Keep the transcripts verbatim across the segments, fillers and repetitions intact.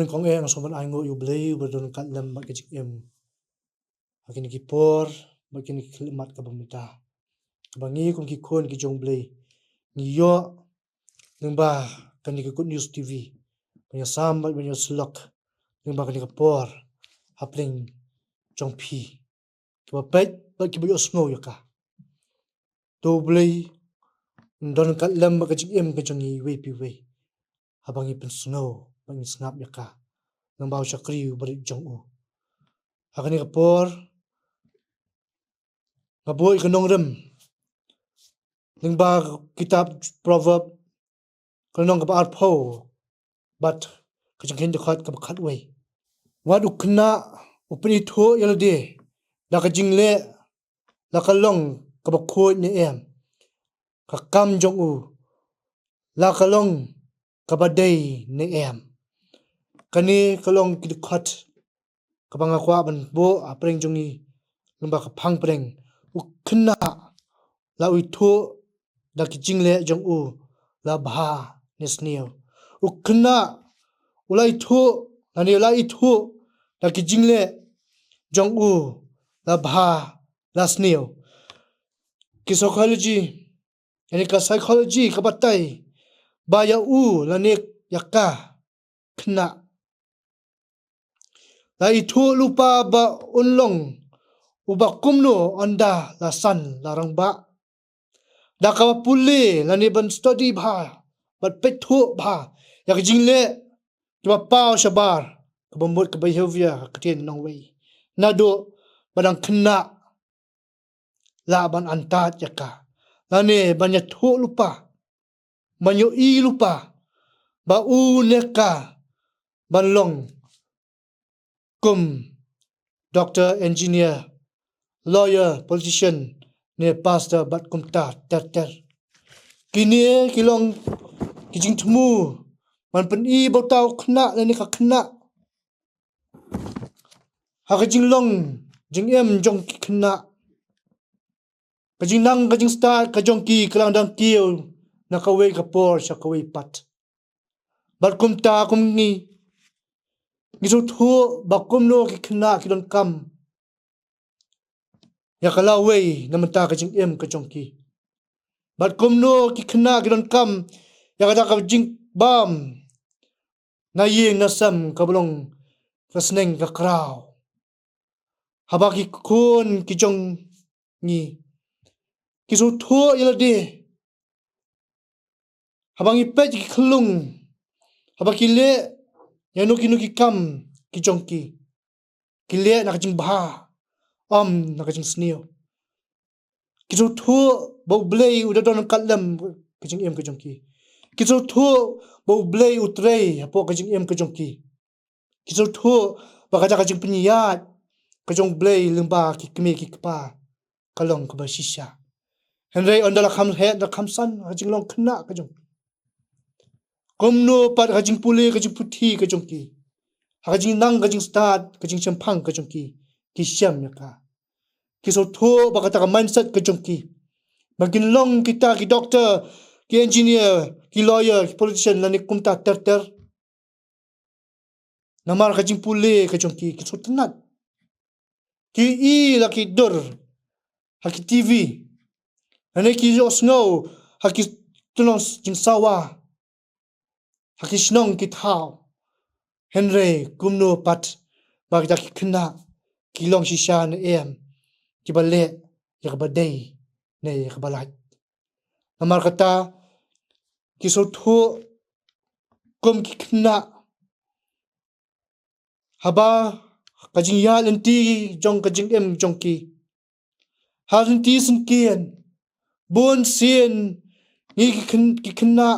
Kong eh, nga sngewbha ban ainguh ïa U Blei uba don ryngkat lem bad ka jingim ha kine ki por bad kine ki khyllipmat kaba mynta, kaba ngi kum ki khun ki jong U Blei ngi ïoh lyngba kane ka Good News T V ban ïasam bad ban ïasyllok lyngba kane ka por hapdeng jong phi, kiba peit bad kiba ïohsngew ïa ka. To U Blei un don ryngkat lem bad ka jingim ka jong ngi iwei pa iwei haba ngi pynsngew bad ngi sngap ïa ka lyngba u shakri uba rit jong u. Ha kane ka por nga buh ïa ka nongrim lyngba ka kitab Proverb, ka lynnong kaba arphew bad ka jingkheiñ dkhot kaba khatwei. Wat u khynnah u pynithuh ïa lade da ka jingleh, la ka long kaba khuid ne em, ka kam jong u la ka long kaba dei ne em. Kane ka long ki dkhot kaba nga kwah ban buh hapdeng jong ngi lyngba ka phang pdeng. U khynnah la u ithuh da ki jingleh jong u, la bha ne sniew. U khynnah u la ithuh, lane la ithuh da ki jingleh jong u, la bha la sniew. Ki psychology, yani ka psychology ka batai ba ïa u lane ïa ka khynnah la ithuh lypa ba un long uba kumno ynda la san la rangbah. Da kaba pule lane ban study bha bad peit thuh bha ïa ka jingleh kiba paw shabar, kaba mut ka behavior ha ka ktien nongwei, naduh ba dang khynnah lah ban antad ïa ka lane ban ïathuh lypa, ban ïohi lypa ba u ne ka ban long kum doctor, engineer, lawyer, politician ne pastor bad kumta ter ter. Kine ki long ki jingthmu ban pyni ba uta u khynnah lane ka khynnah ha ka jinglong jingim jong ki khynnah, ka jingnang ka jingstad ka jong ki ka la dang kiew na kawei ka por sha kawei pat. Bad kumta kum ngi, ngi sngewthuh ba kumno ki khynnah ki donkam ïa ka lawei na bynta ka jingim ka jong ki. Bad kumno ki khynnah ki donkam ïa kata ka jingbam na ïing na sem kaba long ka sneng ka kraw. Haba ki khun ki jong ngi ki sngewthuh ïa lade, haba ngi peit ki khyllung, haba ki leh ïa no ki no ki kam ki jong ki, ki leh na ka jingbha, ym na ka jingsniew. Ki sngewthuh ba U Blei u da don ryngkat lem ka jingim ka jong ki. Ki sngewthuh ba U Blei u trei hapoh ka jingim ka jong ki. Ki sngewthuh ba kata ka jingpynïaid ka jong U Blei lyngba ki kmie ki kpa ka long kaba shisha. Hynrei ynda la kham heh la kham san ha ka jinglong khynnah ka jong ki, kumno pat ha ka jingpule ka jingputhi ka jong ki, ha ka jingnang ka jingstad ka jingshemphang ka jong ki, ki shem ïa ka. Ki sngewthuh ba kata ka mindset ka jong ki ba kin long kita ki doctor, ki engineer, ki lawyer, ki politician lane kumta ter ter. Namar ka jingpule ka jong ki, ki sngewtynnat. Ki i la ki dur ha ki T V, lane ki ïohsngew ha ki tnong jingsawa, ha ki shnong ki thaw. Hynrei kumno pat ba kita ki khynnah ki long shisha ne em, kiba leh ïa kaba dei ne ïa kaba lait. Namar kata ki sngewthuh kum ki khynnah haba ka jingïaid lynti jong ka jingim jong ki ha lynti syngkien, bun sien ngi ki khyn-, ki khynnah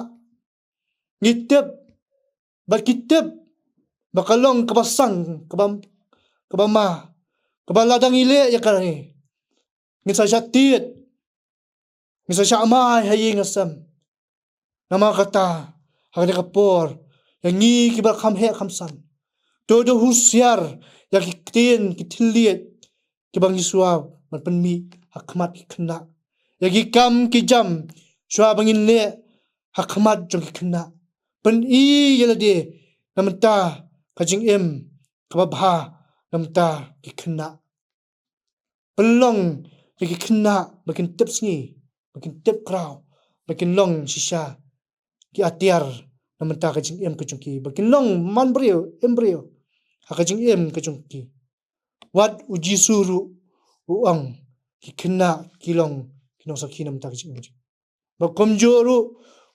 ngi tip bad ki tip ba ka long kaba sang, kaba, kaba ma, kaba lada ngi leh ïa kane ngin sa shah tied, ngin sa shah mai ha ïing ha sem. Namar kata ha kane ka por, ïa ngi kiba kham heh kham san, to da husiar ïa ki ktien ki thylliej kiba ngi shuwa ban pynmih ha khmat ki khynnah, ïa ki kam ki jam shuwa ba ngin leh ha khmat jong ki khynnah. Pyni ïa lade na bynta ka jingim kaba bha na bynta ki khynnah. Pynlong ïa ki khynnah ba kin tip sngi, ba kin tip kraw, ba kin long shisha ki atiar na bynta ka jingim ka jong ki, ba kin long man briew, im briew ha ka jingim ka jong ki. Wat u Jisu ruh u ong, ki khynnah ki long ki nongsakhi na bynta ka jingim ka jong ki. Ba kumjuh ruh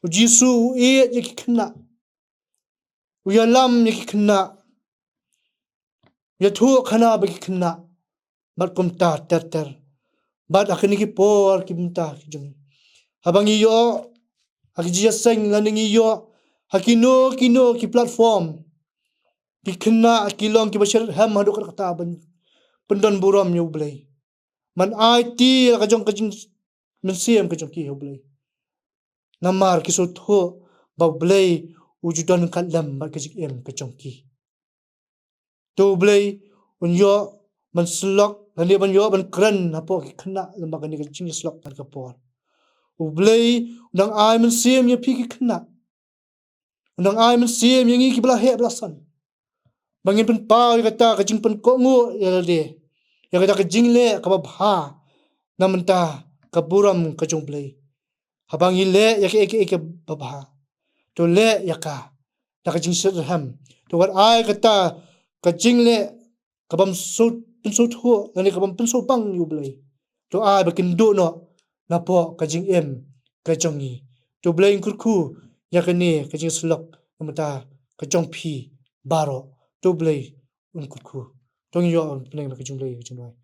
u Jisu u ïeit ïa ki khynnah, u ïalam ïa ki khynnah, u ïathuh khana bad ki khynnah, bad kumta ter ter. Bad ha kine ki por ki bynta ki jong ngi, haba ngi ïoh ha ki jingïaseng lane ngi ïoh ha kino kino ki platform, ki khynnah ki long kiba shitrhem haduh katta katta ban pyndon burom ïa U Blei. Man aiti la ka jong ka jingmynsiem ka jong ki ha U Blei. Namar ki sngewthuh ba U Blei u ju don ryngkat lem bad ka jingim ka jong ki. To U Blei un ïoh ban syllok lane ban ïoh ban kren hapoh ki khynnah lem bad kane ka jingïasyllok ha kane ka por. U Blei u dang ai mynsiem ïa phi ki khynnah. U dang ai mynsiem ïa ngi kiba la heh ba la san, ba ngin pynpaw ïa kata ka jingpynkohnguh ïa lade, ïa kata ka jingleh kaba bha na bynta ka burom ka jong U Blei. Haba ngi leh ïa kaei kaei kaba bha, to leh ïa ka da ka jingshitrhem. To wat ai kata ka jingleh kabym sngewthuh lane kabym pynsngewbang ïa U Blei, to ai ba kin duh noh napoh ka jingim ka jong ngi. To U Blei un kyrkhu ïa kane ka jingsyllok na bynta ka jong phi baroh. To U Blei un kyrkhu. To ngin ïoh ban pynbeit na ka jong U Blei ka jong U Blei.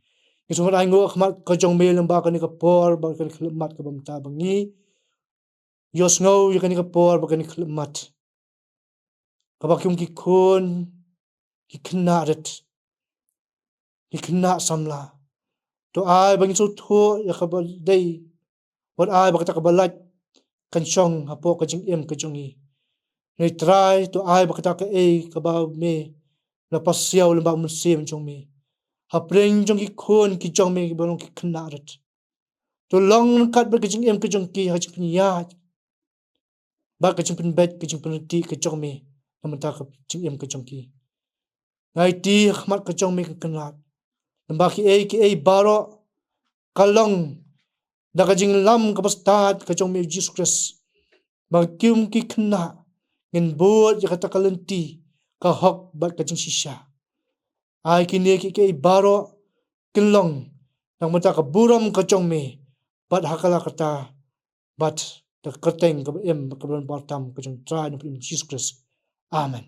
Ngi sngewbha ai nguh ha khmat ka jong me lem bad kane ka por bad kane ka khyllipmat kaba mynta ba ngi ïohsngew ïa kane ka por bad kane ka khyllipmat, kaba kum ki khun ki khynnah rit, ki khynnah samla. To ai ba ngin sngewthuh ïa kaba dei, wat ai ba kata kaba lait kan shong hapoh ka jingim ka jong ngi. Ngi Trai, to ai ba kata kaei kaba me la pasiaw lem bad u Mynsiem jong me hapdeng jong ki khun ki jong me kiba long ki khynnah rit. To long ryngkat bad ka jingim ka jong ki ha ka jingpynïaid bad ka jingpynbeit, ka jingpynriti ka jong me na bynta ka jingim ka jong ki. Nga aiti ha khmat ka jong me Kynrad, lem bad kiei kiei baroh, ka long da ka jingïalam kaba stad ka jong me Jisu Khrist, ba kum ki khynnah ngin bud ïa kata ka lynti ka hok bad ka jingshisha. Ai kine kiei kiei baroh kin long na bynta ka burom ka jong me, bad ha ka la kata, bad da ka kyrteng kaba im kaba don bor tam ka jong U Trai Nongpynim Jisu Khrist. Amen.